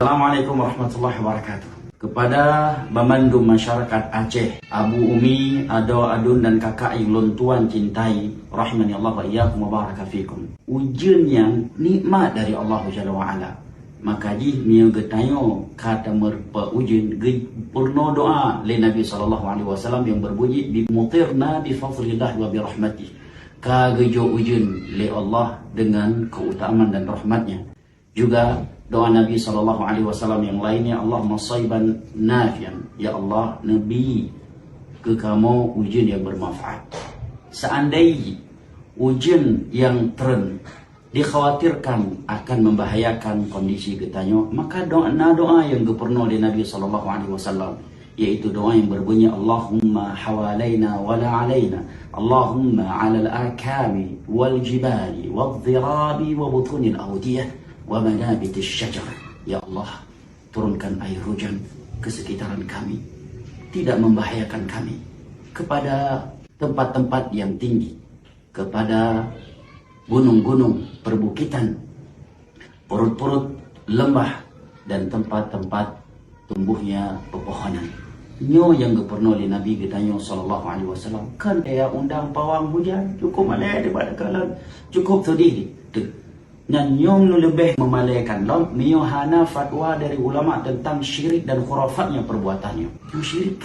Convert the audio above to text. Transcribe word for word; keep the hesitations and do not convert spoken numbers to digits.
Assalamualaikum warahmatullahi wabarakatuh. Kepada banmandum masyarakat Aceh, Abu Umi, adoe, aduen dan kakak nyang lôn tuan cintai, rahimani Allah wa iyyakum wa baraka fikum. Ujeuen nyan nikmat dari Allah Jalla wa Ala. Maka jih meunyoe geutanyoe ka tameureumpok ujeuen, geupeurunoe doa lé Nabi sallallahu alaihi wasallam nyang beubunyi, "Bi mutirna bi fadlillah wa bi rahmatih." Ka geujok ujeuen lé Allah dengan keutamaan dan rahmat-Nya. Juga doa Nabi sallallahu alaihi wasallam nyang lainnya, "Allahumma shaiban nafi'an." Ya Allah, neubi keu kamoe ujeuen nyang bermanfaat. Seandai ujeuen nyang treun dikhawatirkan akan membahayakan kondisi geutanyoe, maka doa, na doa nyang geupeurunoe lé Nabi sallallahu alaihi wasallam, yaitu doa nyang beubunyi, "Allahumma hawalaina wa la alaina, Allahumma 'alal akami wal jibali wadh dhirabi wa butunil awdiyah wa manabitis syajar." Ya Allah, turunkan air hujan ke sekitaran kami, tidak membahayakan kami, kepada tempat-tempat yang tinggi, kepada gunung-gunung, perbukitan, purut-purut lembah, dan tempat-tempat tumbuhnya pepohonan. Nyoe nyang geupeurunoe lé Nabi geutanyoe sallallahu alaihi wasallam. Kan ya undang pawang hujan, cukup malèe daripada kalon, cukup seudeh. Teuh. Nyan nyoe leubeh meumalekan lom, meunyoe hana fatwa dari ulama tentang syirik dan khurafat nyang perbuatan nyoe. Nyoe syirik.